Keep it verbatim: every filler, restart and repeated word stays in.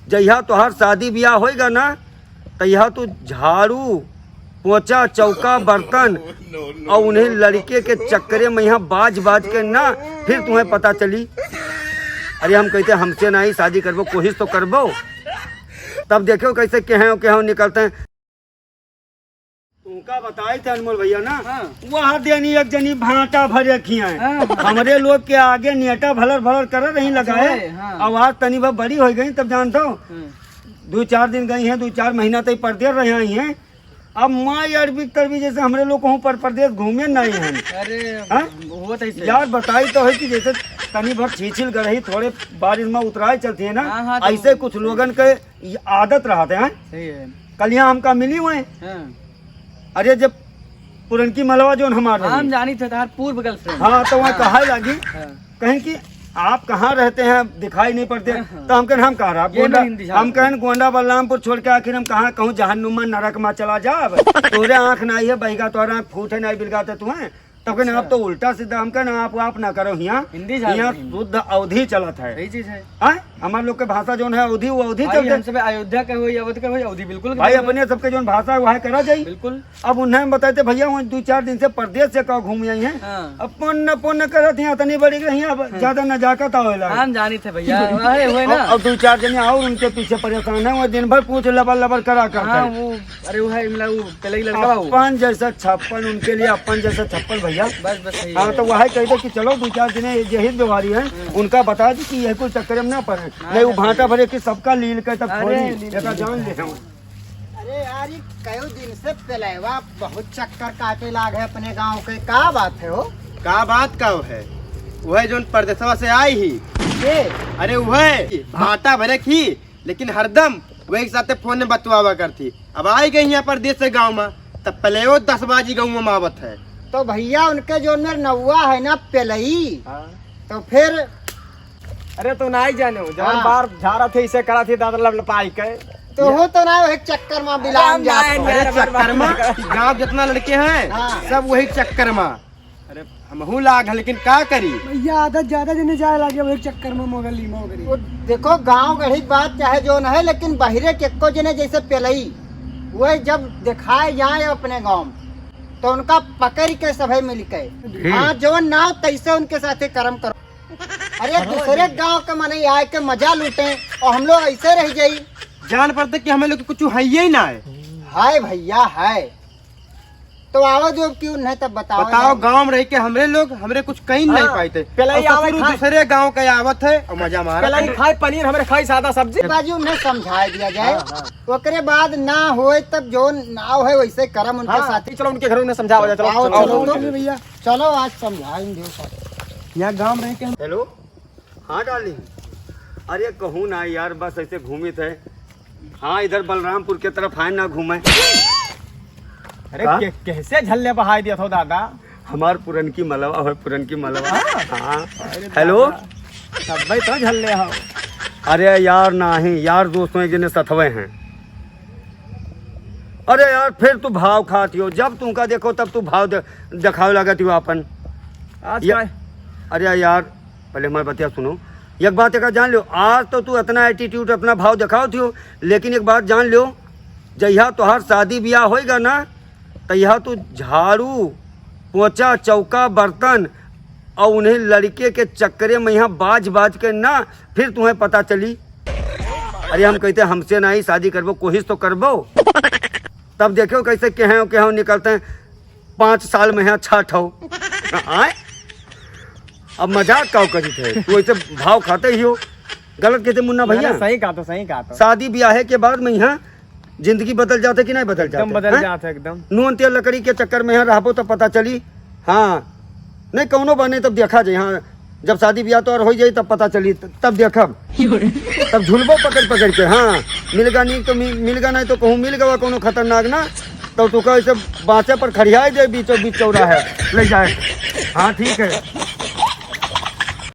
जहिया तोहार शादी बियाह होइगा ना, तहिया तू झाड़ू, पोछा, चौका, बर्तन और उन्हें लड़के के चक्करे में यहाँ बाज बाज के ना, फिर तुम्हें पता चली। अरे हम कहते, "हमसे नहीं शादी करबो, कोशिश तो करबो।" तब देखो कैसे केहें केहें निकलते हैं। तुमका बताई थे अनमोल भैया ना, हाँ। वहाँ देनी एक जनी भांटा भरे खियाए। हाँ, हाँ। हमरे लोग के आगे नेटा भलर भलर करे रही लगाए। हाँ। अब आज तनी भर बड़ी होइ गई, तब जानत हो, हाँ। दो चार दिन गई हैं, दो चार महीना तक परदेस रहे आई हैं। अब माँ अरबी तरबी जैसे हमरे लोग कहूँ पर परदेस घूमे नहीं हैं। अरे, हाँ? वो तो ऐसे। यार बताई तो है कि जैसे तनी भर छीछिल गरही थोड़े बारिश में उतराए चलती है ना, हाँ, हाँ, तो ऐसे कुछ लोगन के ये आदत रहते हैं। सही है। कल यहाँ हमका मिली हुए। हाँ। अरे जब पुरनकी मलवा जोन हमार हाँ, रही। हम जानी थे, तार पूर्व girlfriend। हाँ, तो वहाँ हाँ। कहा लगी, हाँ। कहें कि आप कहाँ रहते हैं, दिखाई नहीं पड़ते। हाँ, हाँ। तो हम कहें, "हम कहाँ रहा?" ये गोंडा, भी हिंदी हम झाड़ कहें, "गोंडा बलरामपुर छोड़ के आखिर हम कहाँ कहूँ जहन्नुमा नरक में चला जाब?" तोरे आँख ना आई है, बैगा तोरे आँख फूटे ना बिलगाते तुम्हें। तब कहें, "आप अच्छा। तो उल्टा सीधा।" हम कहें, "आप, आप ना करो हियाँ, हिंदी झाड़ हियाँ हिंदी। शुद्ध अवधी चलत है।" सही चीज है। हाँ? हमार लोग के भाषा जोन है अवधी, वो अवधी भाई, चलते। हम सब अयोध्या के होई, अवध के होई, अवधी बिल्कुल भाई, बोले। अपने सबके जोन भाषा है, वहाँ करा जाई। बिल्कुल। अब उन्हें हम बताते, "भैया, वहाँ दो चार दिन से परदेस से का घूम आई हैं?" हाँ। अब पुण्य, पुण्य करत हैं, इतनी बड़ी रही हैं, अब हाँ। ज्यादा नजाकत आवे लगे। हम जानी थे भैया, वही हुए ना। अब, अब दो चार जने और उनके पीछे परेशान हैं, वो दिन भर पूछ लबर लबर करा करते हाँ, हैं। वो, अरे वो है, मतलब, वो पहले ही लड़का बा वो। अपन जैसा छप्पन उनके लिए, अपन जैसा छप्पन भैया। बस, बस, सही हाँ, है। तो वही कह दे कि चलो दो चार जने यही व्यवहारी हैं, हम्म। उनका बता दी कि यह कोई चक्कर में ना पड़े। हाँ, नहीं, वो हाँ, भांटा सही। भरे कि सबका लील के तब अरे, छोड़ी, लील एका के। जान ले हम। अरे यार, ये कई दिन से पेलैवा बहुत चक्कर काटे लाग है अपने गाँव के, का बात है हो? का बात का है? वह जोन परदेसवा से आई ही। के? अरे वह भांटा भरे की, लेकिन हरदम वही के साथे फोन में बतवावा करती। अब आई गई यहाँ परदेस से गाँव में, तब पेलैवो दस बाजी गाँव में आवत है। तो भैया उनके जोन में नौवा है ना पेलई, हाँ। तो फिर अरे तू नाई जाने हो, जवन हाँ। बार झारा थे इसे करा थे दादा लपलपाई के। तो हो तो ना एक चक्कर में बिलाम अरे जात हो। अरे चक्कर में गाँव जितना लड़के हैं, हाँ। सब वही चक्कर में। अरे हमहू लाग है, लेकिन का करी? भैया आदत ज्यादा जने जाए लागे वही चक्कर में मोगली मोगली। वो देखो गाँव गढ़ी बात चाहे जोन है, लेकिन बहिरे के एको जने जैसे पेलई, वही जब दिखाए जाए अपने गाँव में, तो उनका पकड़ के सभे मिल के, हम्म। हाँ, जवन नाव तैसे उनके साथे करम करो। अरे दूसरे गांव के मनई आए के मजा लूटे और हम लोग ऐसे रह जाई। जान पड़ते कि हमें लोग के कुछ है ही ना है। हाय भैया हाय। तो आवा जो कि उन्हें तब बताओ बताओ, ना। गांव में रह के हमरे लोग, हमरे कुछ कहीं नहीं हाँ, पाते। पहले ही और आवे ससुर खाए। दूसरे गांव के आवत है और मजा मारा। पहले ही खाए पनीर, हमरे खाए सादा सब्जी। बाजी उन्हें समझा दिया जाए। हाँ, हाँ। ओकरे बाद ना होए तब जो नाव है वैसे करम उनके हाँ, साथ। चलो उनके घर उन्हें समझावा जाए, चलो, आओ, चलो, चलो, चलो। चलो भैया। चलो, आज समझाएंगे सब। यहाँ गांव रह के हम हेलो, हाँ डार्लिंग, अरे कहूँ ना यार, बस ऐसे घूमित है। हाँ, इधर बलरामपुर के तरफ आए ना घूमे। अरे का? के-, कैसे झल्ले बहाई दिया था दादा? हमार पुरनकी मलवा हो, पुरनकी मलवा। हाँ। हाँ। अरे हेलो। दादा, तब भाई तो झल्ले हो। अरे यार नाही, यार दोस्तों एक जने सथवे हैं। अरे यार, फिर तू भाव खाती हो, जब तुमका देखो तब तू भाव दे-, देखावे लागत हो आपन। आज ये, का है? अरे यार, पहले हमारी बतिया सुनो। एक बात एक जान लो, आज तो तू इतना attitude, इतना भाव देखावत हो, लेकिन एक बात जान लो, जहिया तोहार शादी ब्याह होएगा ना, तहिया तू झाड़ू, पोछा, चौका, बर्तन और उन्हें लड़के के चक्करे में यहाँ बाज बाज के ना, फिर तुम्हें पता चली। अरे हम कहते, "हमसे नहीं शादी करबो, कोशिश तो करबो।" तब देखो कैसे केहें केहें निकलते हैं, "पाँच साल में है छठ हो।" आए? अब मजाक का करी थे, तू ऐसे भाव खाते ही हो। गलत कहते मुन्ना ना, भैया। ना, सही कहा तो, सही कहा तो। शादी ब्याह के बाद में यहाँ जिंदगी बदल जाते कि नहीं बदल एकदम जाते? बदल हैं? जाते, एकदम। नून तेल लकड़ी के चक्कर में यहाँ रहबो तो पता चली। हाँ, नहीं कौनो बने तब देखा जाए। हाँ, जब शादी ब्याह तोहर हो जाई तब पता चली, त-, तब देखब। तब झुलबो पकड़ पकड़ के। हाँ, मिलगा नहीं तो मि-, मिलगा नहीं तो कहूँ मिल गवा कौनो खतरनाक ना, तो तू कह ऐसे बाँचे पर खड़ियाए दे बीचों बीच चौराहे ले जाए। हाँ ठीक है।